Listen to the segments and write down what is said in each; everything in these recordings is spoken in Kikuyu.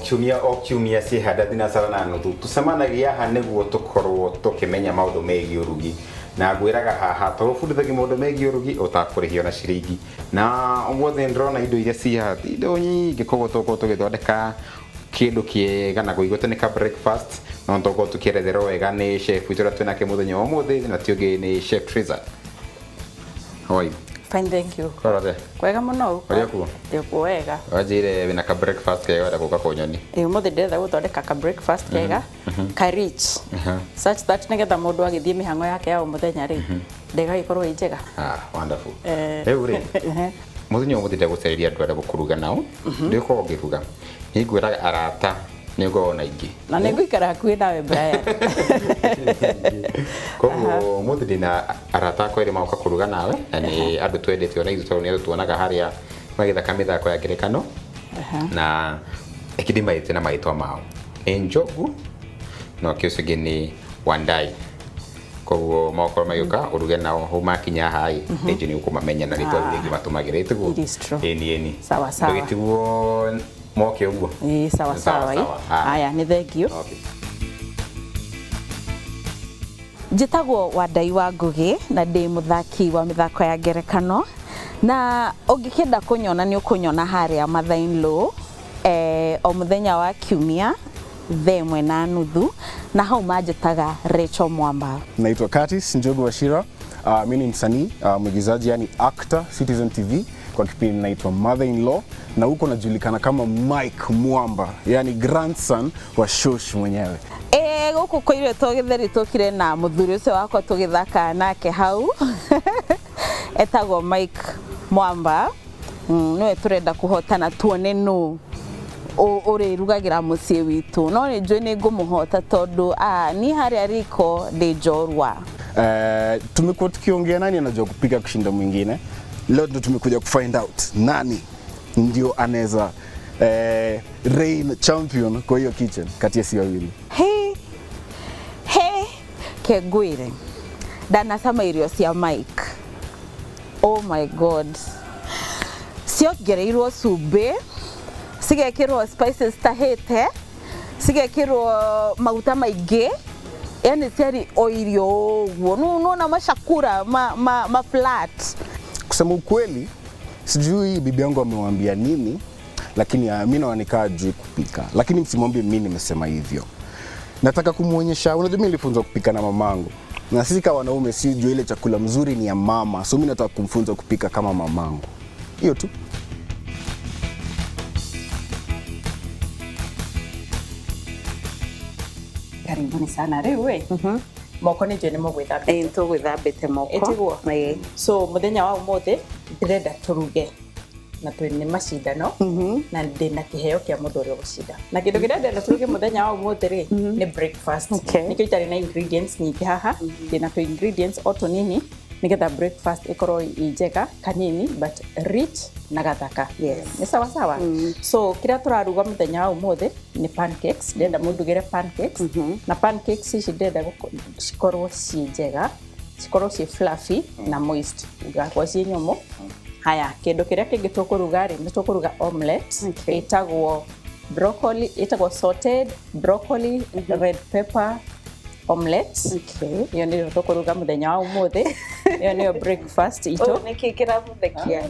Kiumia o kiumia ciĩhanda thinacara na nuthu tũcemanagia haha nĩguo tũkorwo tũkĩmenya maũndũ megiĩ ũrugi na ngwĩraga haha tũgũbundithagia maũndũ megiĩ ũrugi ũtakũrĩhio na ciringi. Na ũmũthĩ ndĩrona indo iria ciĩ haha ti indo nyingĩ, koguo tũgũkorwo tũgĩthondeka kĩndũ kĩega na kũigua nĩ ka breakfast, no tũgũkorwo tũkĩeretherwo wega nĩ chef witũ ũrĩa twĩnake mũthenya wa ũmũthĩ, na ti ũngĩ nĩ Chef Triza. How are you? Fine, thank you. Korore. Kwega mũno. Ũrĩ okuo? Ndĩ kuo wega. Wanjĩire wĩna ka breakfast kega wenda gũka kũnyoni. Ĩ ũmũthĩ ndĩrenda gũthondeka ka breakfast kega ka rich such that nĩgetha mũndũ agĩthiĩ mĩhang'o yake ya o mũthenya rĩ ndĩgagĩkorwo ĩ njega. Ah, wonderful. Eh. Rĩu rĩ, mũthenya ũmũthĩ ndagũcarĩria andũ arĩa gũkũruga nao. Ndĩgũkorwo ngĩruga. Nĩngwĩraga arata nĩ ngoragwo na aingĩ. Na nĩ ngũikara hakuhĩ nawe, Brian. Koguo ũmũthĩ ndĩna arata akwa erĩ magoka kũruga nawe, na nĩ andũ twendete ona ithuĩ tondũ nĩ andũ tuonaga harĩa magĩthaka mĩthako ya ngerekano. Na reke ndĩmaĩte na marĩtwa mao. Nĩ Njogu na ũngĩ ũcio ũngĩ nĩ Wandai. Koguo magokorwo magĩũka ũruge nao hau makinya haha ĩ, rĩngĩ nĩ ũkũmamenya na rĩtwa rĩu rĩngĩ matũmagĩra ĩtiguo? It is true. Ĩni ĩni. Sawa sawa. Ndũgĩtigwo moke ũguo. Ĩ sawa sawa. Sawa, sawa. Aya, nĩ thengiũ. Okay. Njĩtagwo Wandai wa Ngũgĩ na ndĩ mũthaki wa mĩthako ya ngerekano, na ũngĩkĩenda kũnyona nĩ ũkũnyona harĩa Mother in Law o mũthenya wa kiumia thaa 1:30, na hau manjĩtaga Rachel Mwamba. Naitwa Curtis Njogu Wachira. Mimi ni msanii, mwigizaji, yani actor Citizen TV kwa kipindi naitwa Mother in Law, na huko najulikana kama Mike Mwamba, yani grandson wa Shosh mwenyewe. Ĩ gũkũ kũirĩtwo gĩtheri tũkire na mũthuri ũcio wakwa tũgĩthaka nake hau etagwo Mike Mwamba. Nĩwe tũrenda kũhotana tuone nũ ũrĩrugagĩra mũciĩ witũ, no nĩ njũĩ nĩ ngũmũhota tondũ niĩ harĩa riko ndĩ njorua. Tumekuwa tukiongea nani anajua kupika kushinda mwingine. Leo ndo tumekuja kufind out nani ndio anaweza reign champion kwa hiyo kitchen kati ya si wawili. He he kengwire ndanacama irio cia Mike. Oh my God, ciongereirwo cumbĩ, cigekĩrwo spices tahĩte, cigekĩrwo maguta maingĩ, yani ciarĩ o irio ũguo nona macakura ma flat. Kusema ukweli, sijui bibi yangu amewambia nini, lakini mimi naona nikaa hajui kupika, lakini msimwambie mimi nimesema hivyo. Nataka kumuonyesha, unajua mimi nilifunzwa kupika na mamangu, na sisi kama wanaume si jua ile chakula mzuri ni ya mama, so mimi nataka kumfunza kupika kama mamangu. Hiyo tu. Karibuni sana. Rĩu ĩ moko nĩ njũĩ nĩ mũgwĩthambĩte. Ĩ tũgwĩthambĩte moko. Ĩtiguo? Ĩ. So mũthenya wa ũmũthĩ ndĩrenda tũruge na twĩ nĩ macindano na ndĩna kĩheo kĩa mũndũ ũrĩa ũgũcinda, na kĩndũ kĩrĩa ndĩrenda tũruge mũthenya wa ũmũthĩ rĩ nĩ breakfast. Nĩkĩo itarĩ na ingredients nyingĩ haha, ndĩna tũ ingredients o tũnini nĩgetha breakfast ĩkorwo ĩ njega kanini but rich na gathaka. Nĩ sawa sawa. So kĩrĩa tũraruga mũthenya wa ũmũthĩ nĩ pancakes. Ndĩrenda mũndugĩre pancakes, na pancakes ici ndĩrenda cikorwo ciĩ njega, cikorwo ciĩ fluffy na moist, igakorwo ciĩ nyũmũ. Haya, kĩndũ kĩrĩa kĩngĩ tũkũruga rĩ, nĩ tũkũruga omelette. Ĩtagwo broccoli, ĩtagwo sauteed broccoli red pepper omelette. Ĩyo nĩyo tũkũruga mũthenya wa ũmũthĩ. Ĩyo nĩyo breakfast itũ. Nĩkĩ kĩramũthekia?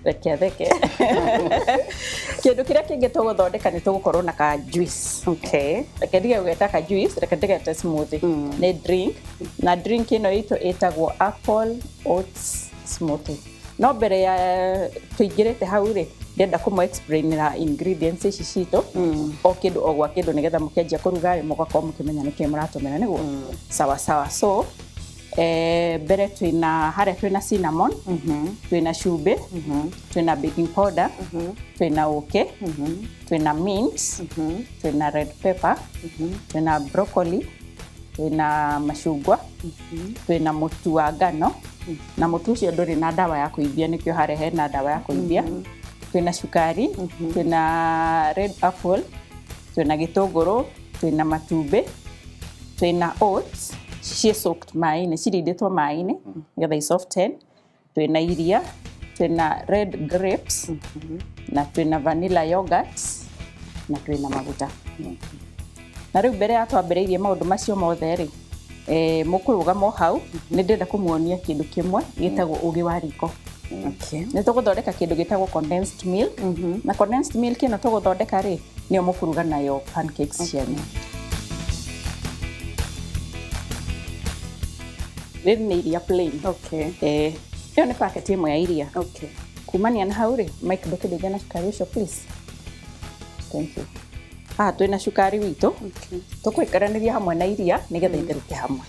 Reke theke. Kĩndũ kĩrĩa kĩngĩ tũgũthondeka nĩ tũgũkorwo na ka juice. Reke ndige gũgeta ka juice, reke ndigete smoothie. Nĩ drink, na drink ĩno itũ ĩtagwo apple oats smoothie. No mbere ya tũingĩrĩte hau rĩ, ndĩrenda kũmũ explainĩra ingredients ici citũ o kĩndũ o gwa kĩndũ, nĩgetha mũkĩanjia kũruga rĩ mũgakorwo mũkĩmenya nĩkĩĩ mũratũmĩra, nĩguo? Sawa sawa. So mbere twĩna harĩa twĩna cinnamon, twĩna cumbĩ, twĩna baking powder, twĩna ũkĩ, twĩna mint, twĩna red pepper, twĩna broccoli, twĩna macungwa, twĩna mũtu wa ngano, na mũtu ũcio ndũrĩ na ndawa ya kũimbia, nĩkĩo harĩa hena ndawa ya kũimbia. Twĩna cukari, twĩna red apple, twĩna gĩtũngũrũ, twĩna matumbĩ, twĩna oats ciĩ soaked maĩ-inĩ, cirindĩtwo maĩ-inĩ nĩgetha i soften, twĩna iria, twĩna red grapes, na twĩna vanilla yogurt, Na twĩna maguta. Na rĩu mbere ya twambĩrĩirie maũndũ macio mothe rĩ, mũkũrũgama o hau, nĩ ndĩrenda kũmuonia kĩndũ kĩmwe gĩtagwo ũgĩ wa riko. Okay. Nĩ tũgũthondeka kĩndũ gĩtagwo condensed milk, na condensed milk ĩno tũgũthondeka rĩ, nĩyo mũkũruga nayo pancakes cianyu. Rĩrĩ nĩ iria plain. Okay. Ĩyo nĩ packet ĩmwe ya iria. Okay. Kumania na hau rĩ, Mike, ndũkĩndeithia na cukari ũcio, please. Thank you. Haha twĩna cukari witũ. Okay. Tũkũikaranĩria hamwe na iria nĩgetha itherũke hamwe.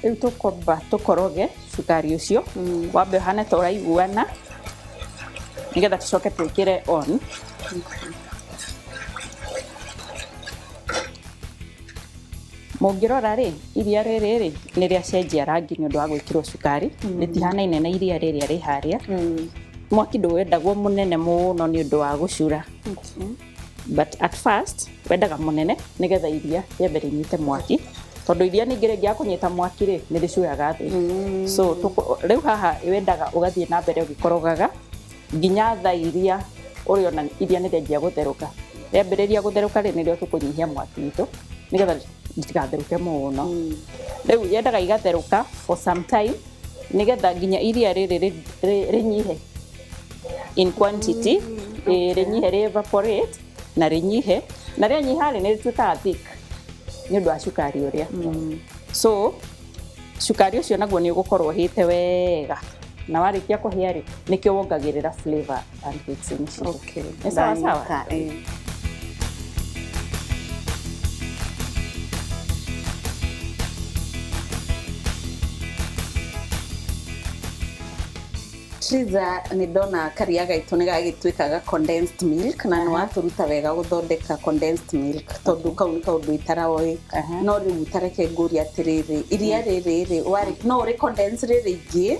Rĩu tũkwamba tũkoroge cukari ũcio, wambe ũhane ta ũraiguana, nĩgetha tũcoke twĩkĩre on. Mũngĩrora rĩ, iria rĩrĩ rĩ nĩ rĩacenjia rangi nĩ ũndũ wa gwĩkĩrwo cukari, rĩtihanaine na iria rĩrĩa rĩ harĩa. Mwaki ndũwendagwo mũnene mũno nĩ ũndũ wa gũcura. Okay. But at first wendaga mũnene nĩgetha iria rĩambe rĩnyite mwaki, tondũ iria ningĩ rĩngĩaga kũnyita mwaki rĩ, nĩ rĩcuraga thĩ. So rĩu haha wendaga ũgathiĩ na mbere ũgĩkorogaga nginya thaa iria ũrĩona iria nĩ rĩanjia gũtherũka. Rĩambĩrĩria gũtherũka rĩ, nĩrĩo tũkũnyihia mwaki witũ nĩgetha rĩtigatherũke mũno. Rĩu yendaga igatherũka for some time nĩgetha nginya iria rĩrĩ rĩnyihe in quantity, rĩnyihe, rĩ evaporate na rĩnyihe, na rĩanyiha rĩ, nĩ rĩtuĩkaga thick nĩ ũndũ wa cukari ũrĩa. So cukari ũcio naguo nĩ ũgũkorwo ũhĩte wega, na warĩkia kũhĩa rĩ, nĩkĩo wongagĩrĩra flavor pancakes-inĩ citũ. Okay. Nĩ sawa sawa? Ndanyita, eh. Triza, nĩ ndona karia gaitũ nĩ gagĩtuĩka ga condensed milk, na nĩ watũruta wega gũthondeka condensed milk, tondũ kau nĩ kaũndũ itaraoĩ. No rĩu tareke ngũrie atĩrĩrĩ, iria rĩrĩ rĩ, no ũrĩ condense rĩrĩ ingĩ,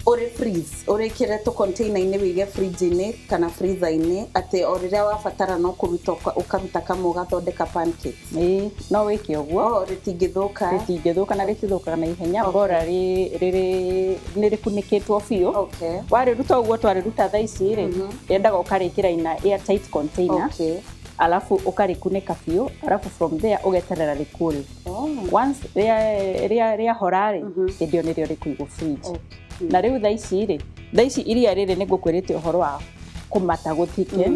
ũrĩ freeze, ũrĩkĩre tũ container-inĩ wĩige fridge-inĩ kana freezer-inĩ, atĩ o rĩrĩa wabatara no kũruta ũkaruta kamwe ũgathondeka pancakes? Ĩĩ, no wĩke ũguo. O rĩtingĩthũka? Rĩtingĩthũka, na rĩtithũkaga na ihenya, bora rĩrĩ nĩ rĩkunĩkĩtwo biũ. Okay. Warĩruta ũguo twarĩruta thaa ici rĩ, yendaga ũkarĩkĩra ina airtight container. Okay. Alafu ũkarĩkunĩka biũ, alafu from there ũgeterera rĩcool. Oh. Once rĩahora rĩ, hĩndĩ ĩyo nĩrĩo rĩkũigwo fridge. Okay. Na rĩu thaa ici rĩ, thaa ici iria rĩrĩ nĩ ngũkwĩrĩte ũhoro wa kũmata gũthike,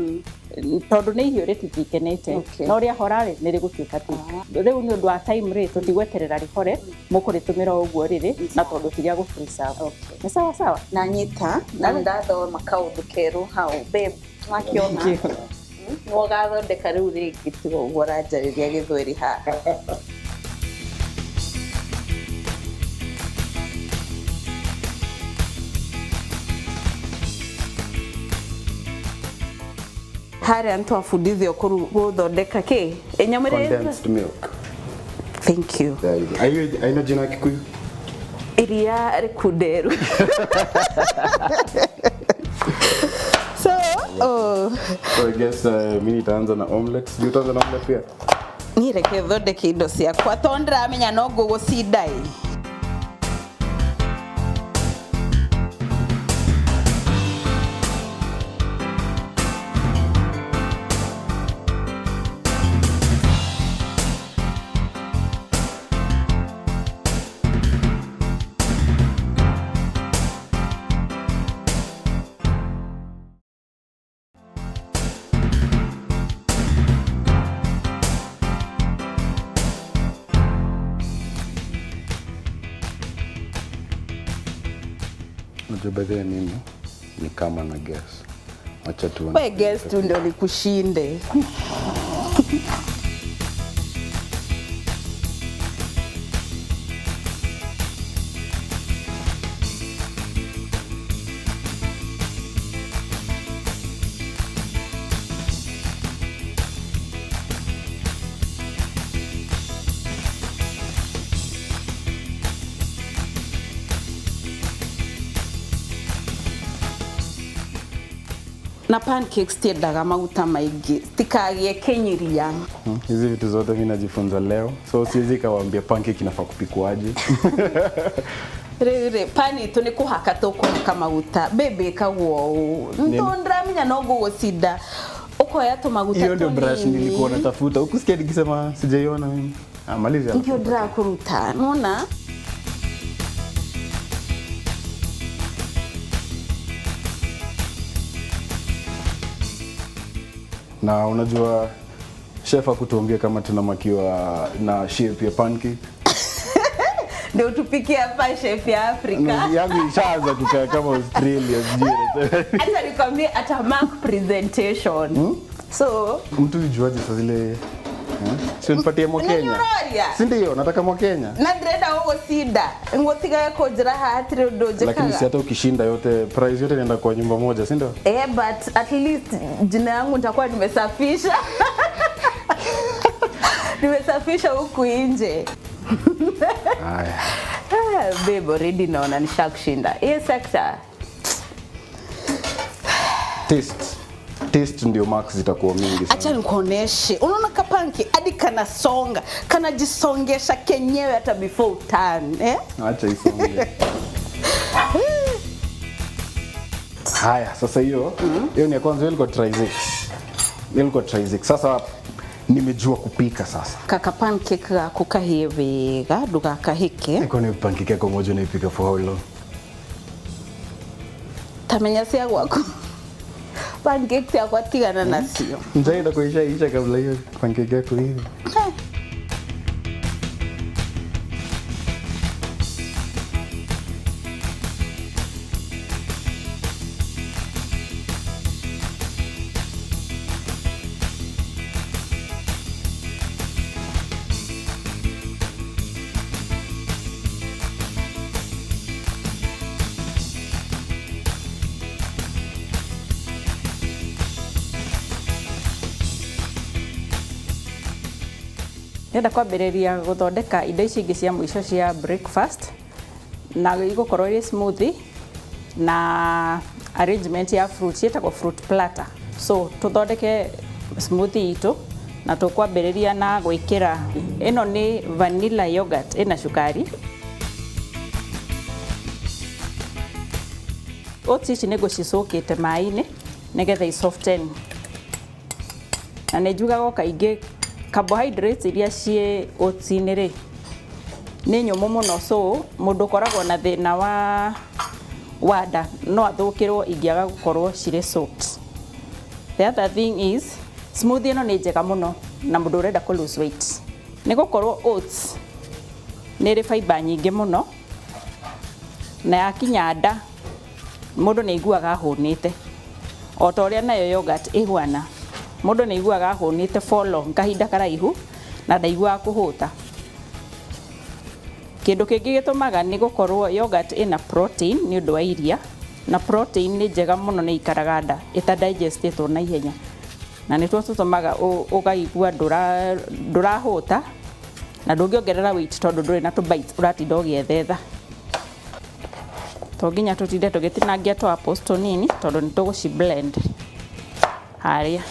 tondũ nĩ ihiũ rĩtithikenĩte. Okay. No rĩahora rĩ, nĩ rĩgũtuĩka thick. Rĩu nĩ ũndũ wa time rĩ, tũtigweterera rĩhore, mũkũrĩtũmĩra o ũguo rĩrĩ, na tondũ ti rĩa gũ-preserve. Okay. Nĩ sawa sawa? Na nyita, na ndathoma kaũndũ kerũ hau, babe, wakiona nĩ ũgathondeka rĩu rĩngĩ, tiga ũguo ũranjarĩria gĩthweri haha. Harĩa nĩ twabundithio gũthondeka kĩ? Ĩnyamũ ĩrĩa Condensed milk. Thank you. There you go. Haina jina ya Kikuyu? Iria rĩkunderu. So, oh. So I guess mimi nitaanza na omelette. Sijui utaanza na omelette pia? Niĩ reke thondeke indo ciakwa tondũ ndĩramenya no ngũgũcinda ĩ. Unajua by the way mimi ni kama na guess. Wacha tuone. We guess tu ndio nikushinde. Na pancakes tiendaga maguta maingĩ, tikagie kĩnyiria. Hizi vitu zote mimi najifunza leo, so siwezi kawaambia pancake inafaa kupikwaje. Rĩu rĩ pani itũ nĩ kũhaka tũkũhaka maguta baby ĩkagwo ũũ ndĩramenya no ngũgũcinda ũkoya tũmaguta Hiyo ndio brush tũnini. nilikuwa natafuta. Ukusikia nikisema sijaiona mimi. Ah, maliza. Ndio ndĩrakũruta nona. Na unajua chef akutuambia kama tunamakiwa na shape ya pancake. Ndio tupikie hapa chef ya Afrika. Yangu ishaanza kukaa kama Australia sijui. Hata nikwambie ata mark presentation. So Mtu ujuaje saa zile eh? Si unipatie mwa Kenya. Nĩũroria? Si ndio nataka mwa Kenya. Na ndĩrenda gũgũcinda ngũtigaga kũnjĩra haha hatirĩ ũndũ Lakini si njĩkaga. hata ukishinda yote prize yote inaenda kwa nyumba moja, si ndio? Eh, but at least jina yangu nitakuwa nimesafisha. Nimesafisha huku nje. Haya. Ah, babe, already naona nishakushinda. Hiyo sector. Taste. Taste ndio marks zitakuwa mingi Acha sana. nikuoneshe. Unaona kapanki hadi kanasonga, kanajisongesha kenyewe hata before utan, eh? Acha isonge. Haya, sasa hiyo hiyo ni ya kwanza, hiyo ilikuwa try 6. Hiyo ilikuwa try 6. Sasa nimejua kupika sasa. Kaka pancake gaku kahie wega ndugakahike. Niko ni pancake yako moja unaipika for how long? Tamenya cia gwaku. Pancake ciakwa tigana nacio. Njaa itakuisha isha kabla hiyo pancake yako hivi. Ndĩrenda kwambĩrĩria gũthondeka indo ici ingĩ cia mũico cia breakfast na igũkorwo irĩ smoothie na arrangement ya fruit ciĩtagwo fruit platter. So tũthondeke smoothie itũ na tũkwambĩrĩria na gwĩkĩra ĩno nĩ vanilla yogurt ĩna cukari. Oats ici nĩ ngũcicũkĩte maĩ-inĩ nĩgetha i soften. Na nĩ njugaga o kaingĩ carbohydrates iria ciĩ oats-inĩ rĩ nĩ nyũmũ mũno, so mũndũ ũkoragwo na thĩna wa nda no athũkĩrwo ingĩaga gũkorwo cirĩ soaked. The other thing is smoothie ĩno nĩ njega mũno na mũndũ ũrenda kũ lose weight nĩ gũkorwo oats nĩ ĩrĩ fiber nyingĩ mũno na yakinya nda mũndũ nĩ aiguaga ahũnĩte o ta ũrĩa nayo yogurt ĩhuana mũndũ nĩ aiguaga ahũnĩte for long kahinda karaihu na ndaiguaga kũhũta. Kĩndũ kĩngĩ gĩtũmaga nĩ gũkorwo yogurt ĩna protein nĩ ũndũ wa iria na protein nĩ njega mũno nĩ ikaraga nda ĩtadigestĩtwo na ihenya na nĩtuo tũtũmaga ũkaigua ndũrahũta na ndũngĩongerera weight tondũ ndũrĩ na tũ bites ũratinda ũgĩethetha. To nginya tũtinde tũgĩtinangia tũ apples tũnini tondũ nĩ tũgũci blend harĩa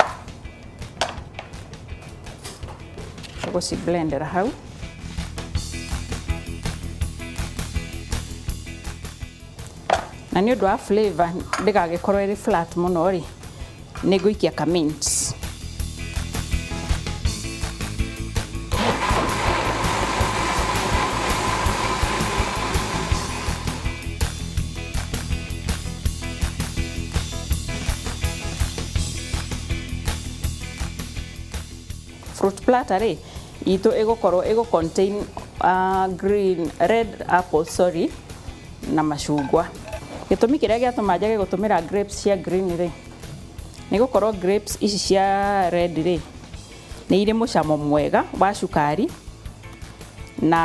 tũgũci blendera hau. Na nĩ ũndũ wa flavor ndĩgagĩkorwo ĩrĩ flat mũno rĩ nĩ ngũikia ka mint. Fruit platter rĩ itũ ĩgũkorwo ĩgũ contain green red apple sorry na macungwa. Gĩtũmi kĩrĩa gĩatũma njage gũtũmĩra grapes cia green rĩ nĩ gũkorwo grapes ici cia red rĩ nĩ irĩ mũcamo mwega wa cukari na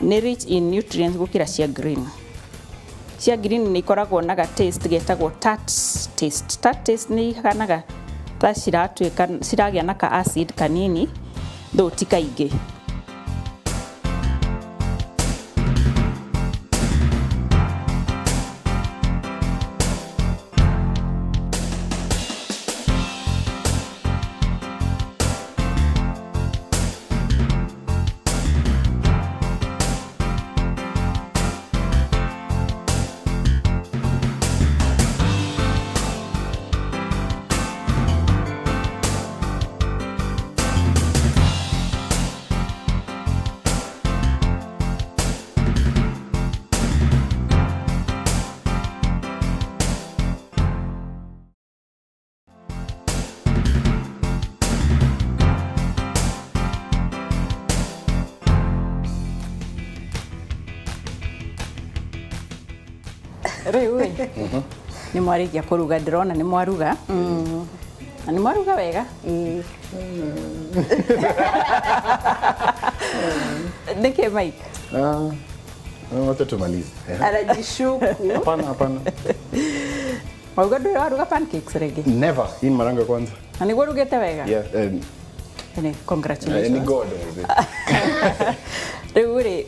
nĩ rich in nutrients gũkĩra cia green. Cia green nĩ ikoragwo na ga taste getagwo tart taste. Tart taste nĩ ihanaga ta ciratuĩka ciragĩa na ka acid kanini though ti kaingĩ. Rĩu ĩ nĩ mwarĩkia kũruga, ndĩrona nĩ mwaruga na nĩ mwaruga wega. Nĩkĩ, Mike? Ah, wacha tumalize. Anajishuku. Hapana, hapana. Wauga ndũrĩ waruga pancakes rĩngĩ? Never. Hii ni mara yangu ya kwanza. Na nĩguo ũrugĩte wega? Yeah, Nĩ congratulations. Ni God. Rĩu rĩ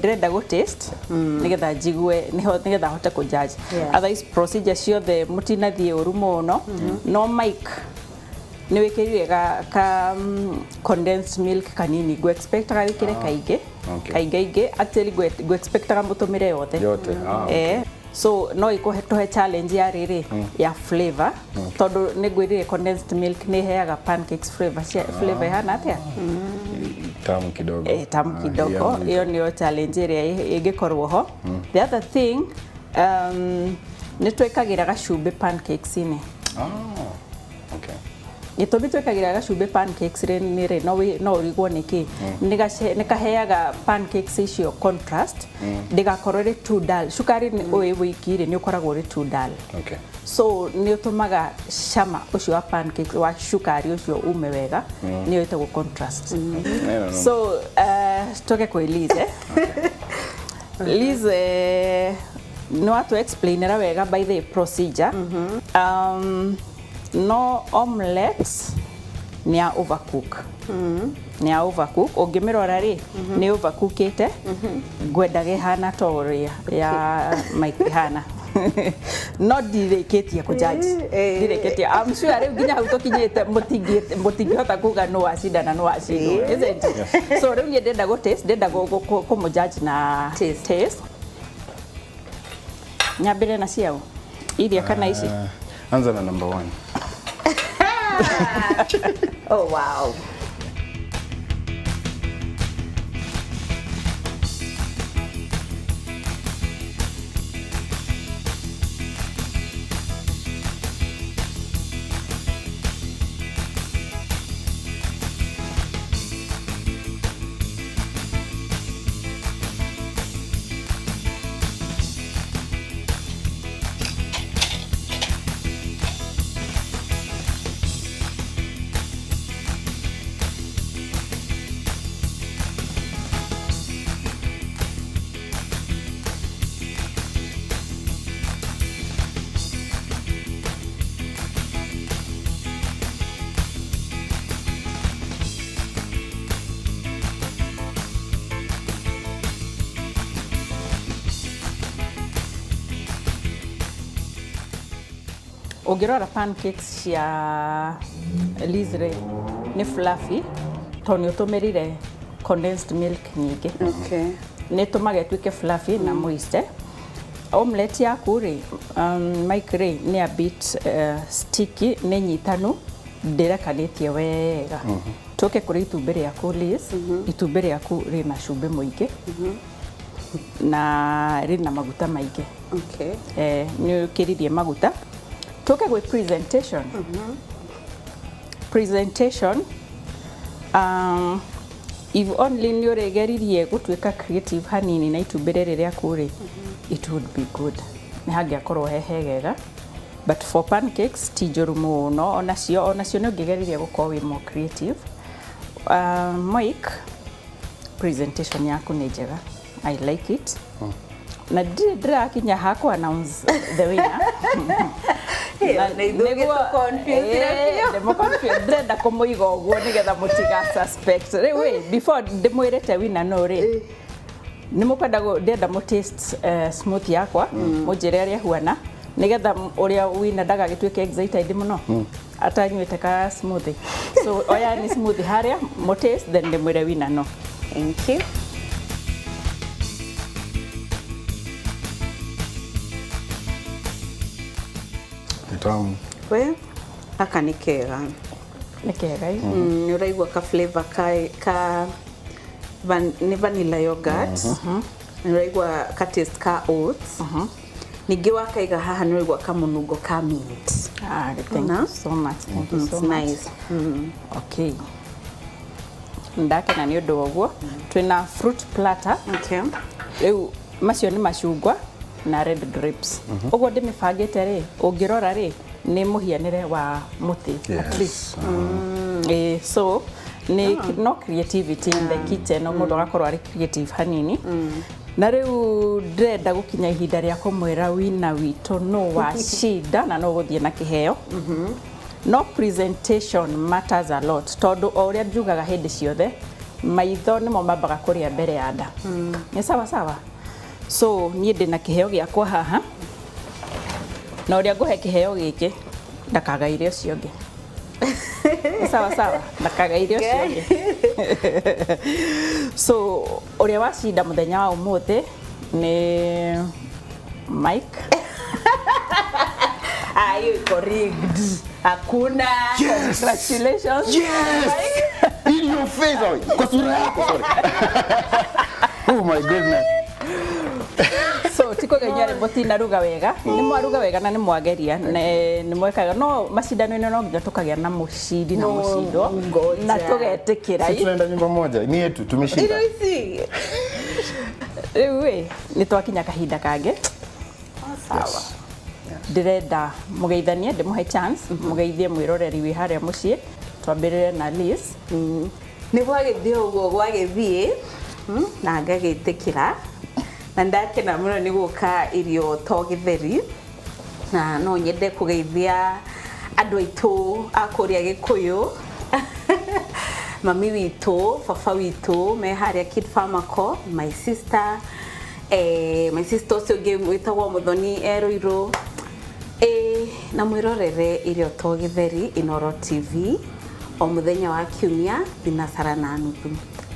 ndĩrenda gũ taste nĩgetha njigue nĩho nĩgetha hote kũ judge. Otherwise procedure ciothe mũtinathiĩ ũru mũno, no Mike nĩ wĩkĩrire ka condensed milk kanini, ngũ expectaga wĩkĩre kaingĩ. Kaingĩ actually ngũ expectaga mũtũmĩre yothe. Yote. Ah, okay. So no ikuhe tũhe challenge ya rĩrĩ ya flavor, tondũ nĩ ngwĩrire condensed milk nĩ ĩheaga pancakes flavor cia flavor ĩhana atĩa? Tamu kidogo. Tamu Ah, kidogo. yeah. Ĩyo nĩyo challenge ĩrĩa ĩngĩkorwo ho. The other thing, nĩ twĩkagĩra gacumbĩ pancakes-inĩ. Ah, okay. Gĩtũmi twĩkagĩra gacumbĩ pancakes rĩ nĩ rĩ no ũrigwo nĩkĩ. Nĩ kaheaga pancakes icio contrast, ndĩgakorwo ĩrĩ too dull. Cukari ũyũ wiki rĩ nĩ ũkoragwo ũrĩ too dull. So nĩ ũtũmaga cama ũcio wa pancakes wa cukari ũcio ume wega, nĩyo ĩtagwo contrast. No. So tuke kwĩ Liz, eh? Liz, nĩ watu explainera wega by the procedure. No omelette nĩ ya overcook, nĩ ya overcook. Ũngĩmĩrora rĩ, nĩ overcookĩte. Ngwendaga ĩhana ta ũrĩa ya Mike ĩhana, no ndirĩkĩtie kũ judge. Ndirĩkĩtie. I'm sure rĩu nginya hau tũkinyĩte mũtingĩhota kuga nũ wacinda na nũ wacindwo, isn't it? So rĩu niĩ ndĩrenda gũ taste, ndĩrenda kũmũ judge na taste. Taste. Nyambĩre na ciao iria kana ici? Anza na number one. Oh wow. Ũngĩrora pancakes cia Liz rĩ, nĩ fluffy tondũ nĩ ũtũmĩrire condensed milk nyingĩ. Nĩ ĩtũmaga ĩtuĩke fluffy na moist. Omelette yaku rĩ, Mike rĩ, nĩ a bit sticky, nĩ nyitanu, ndĩrekanĩtie wega. Tũke kũrĩ itumbĩ rĩaku, Liz. Itumbĩ rĩaku rĩna cumbĩ mũingĩ na rĩna maguta maingĩ. Nĩ ũkĩririe maguta. Tũke gwĩ presentation. Presentation, if only nĩ ũrĩgeririe gũtuĩka creative hanini na itumbĩ rĩrĩ rĩaku rĩ, it would be good, nĩ hangĩakorwo he hegega. But for pancakes ti njũru mũno onacio, nĩ ũngĩgeririe gũkorwo wĩ more creative. Mike, presentation yaku nĩ njega, I like it, na ndirĩ ndĩrakinya ha kũ announce the winner. Nĩ ithuĩ gĩtũ-confuse biũ. Ndĩmũ-confuse, ndĩrenda kũmũiga ũguo nĩgetha mũtiga suspect. Rĩu ĩ before ndĩmwĩrĩte winner no rĩ, nĩ mũkwenda ndĩrenda mũ taste smoothie yakwa, mũnjĩre ũrĩa ĩhuana, nĩgetha ũrĩa wina ndagagĩtuĩke excited mũno atanyuĩte ka smoothie. So oya nĩ smoothie harĩa mũ taste, then ndĩmwĩre winner no. Thank you. Ni tamu. We, gaka nĩ kega. Nĩ kega ĩ? Nĩ ũraigua ka flavor ka nĩ vanilla yogurt. Nĩ ũraigua ka taste ka oats. Ningĩ wakaiga haha nĩ ũraigua kamũnungo ka mint. Ah, thank Na? you so much, thank you so It's much. nice. Okay, ndakena nĩ ũndũ wa ũguo. Twĩna fruit platter. Rĩu macio nĩ macungwa. Na red grapes. Ũguo ndĩmĩbangĩte rĩ, ũngĩrora rĩ, nĩ mũhianĩre wa mũtĩ, a tree. So nĩ no creativity in the kitchen, no mũndũ agakorwo arĩ creative hanini. Na rĩu ndĩrenda gũkinya ihinda rĩa kũmwĩra wina witũ no wacinda na no gũthiĩ na kĩheo. No presentation matters a lot, tondũ o ũrĩa njugaga hĩndĩ ciothe, maitho nĩmo mambaga kũrĩa mbere ya nda. Nĩ sawa sawa. So niĩ ndĩna kĩheo gĩakwa haha, na ũrĩa ngũhe kĩheo gĩkĩ ndakagaire ũcio ũngĩ. Nĩ sawa sawa, ndakagaire ũcio ũngĩ. So ũrĩa wacinda mũthenya wa ũmũthĩ nĩ Mike. Ah, hiyo iko rigged. Hakuna. Yes! Congratulations. Yes! In your face, sorry. Kwa sura yako, sorry. Oh my goodness. So ti kũgenyia rĩ, mũtinaruga wega, nĩ mwaruga wega na nĩ mwageria, nĩ mwekaga, no macindano-inĩ no nginya tũkagĩa na mũcindi na No, mũcindwo ngoja. na tũgetĩkĩra. Si tunaenda nyumba moja, ni yetu, tumeshinda. Irio ici. Rĩu ĩ nĩ twakinya kahinda kangĩ. Sawa. Ndĩrenda mũgeithanie, ndĩmũhe chance mũgeithie mwĩroreri wĩ harĩa mũciĩ. Twambĩrĩre na Liz. Nĩ gwagĩthiĩ ũguo gwagĩthiĩ, na ngagĩtĩkĩra na ndakena mũno nĩ gũka irio to gĩtheri, na no nyende kũgeithia andũ aitũ a kũrĩa Gĩkũyũ, mami witũ, baba witũ me harĩa Kid Pharmaco, my sister, my sister ũcio ũngĩ wĩtagwo Mũthoni e Ruiru, na mwĩrorere irio to gĩtheri Inoro TV o mũthenya wa kiumia thinacara na nuthu.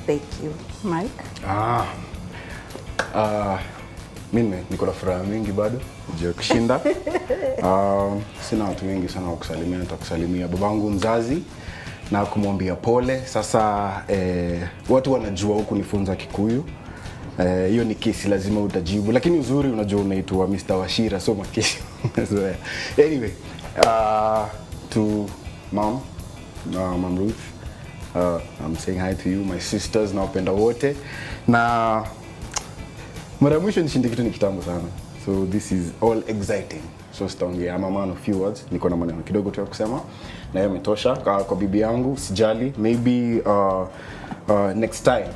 Thank you. Mike. Ah. Ah, mimi niko na furaha mingi bado juu ya kushinda. Sina watu wengi sana wa kusalimia. Nitakusalimia babangu mzazi na kumwambia pole. Sasa watu wanajua huku nifunza Kikuyu. Hiyo ni kesi lazima utajibu, lakini uzuri unajua unaitwa Mr. Wachira, so makesi umezoea. Anyway, to mom, Mom Ruth, I'm saying hi to you, my sisters, nawapenda wote. Na mara ya mwisho nishinde kitu ni kitambo sana, so this is all exciting. So sitaongea, I'm a man of few words. Niko na maneno kidogo tu ya kusema na hiyo imetosha. Kwa bibi yangu sijali, maybe next time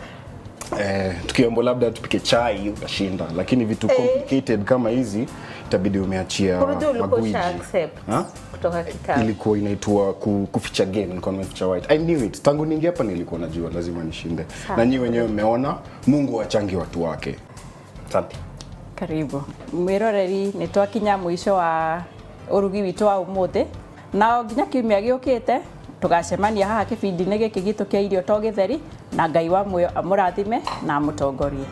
tukiombo labda tupike chai utashinda, lakini vitu complicated kama hizi itabidi umeachia Unajua ulikuwa magwiji. usha accept Ha? kutoka kitambo. Ilikuwa inaitwa kuficha game, nilikuwa nimeficha white. I knew it tangu niingia hapa, nilikuwa najua lazima nishinde. Na nyinyi wenyewe mmeona Mungu achangi watu wake. Asante. Karibu mwiroreri, nĩ twakinya mũico wa ũrugi witũ wa ũmũthĩ, na nginya kiumia gĩũkĩte tũgacemania haha kĩbindi-inĩ gĩkĩ gitũ kĩa irio to gĩtheri, na Ngai wa muoyo amũrathime na amũtongorie.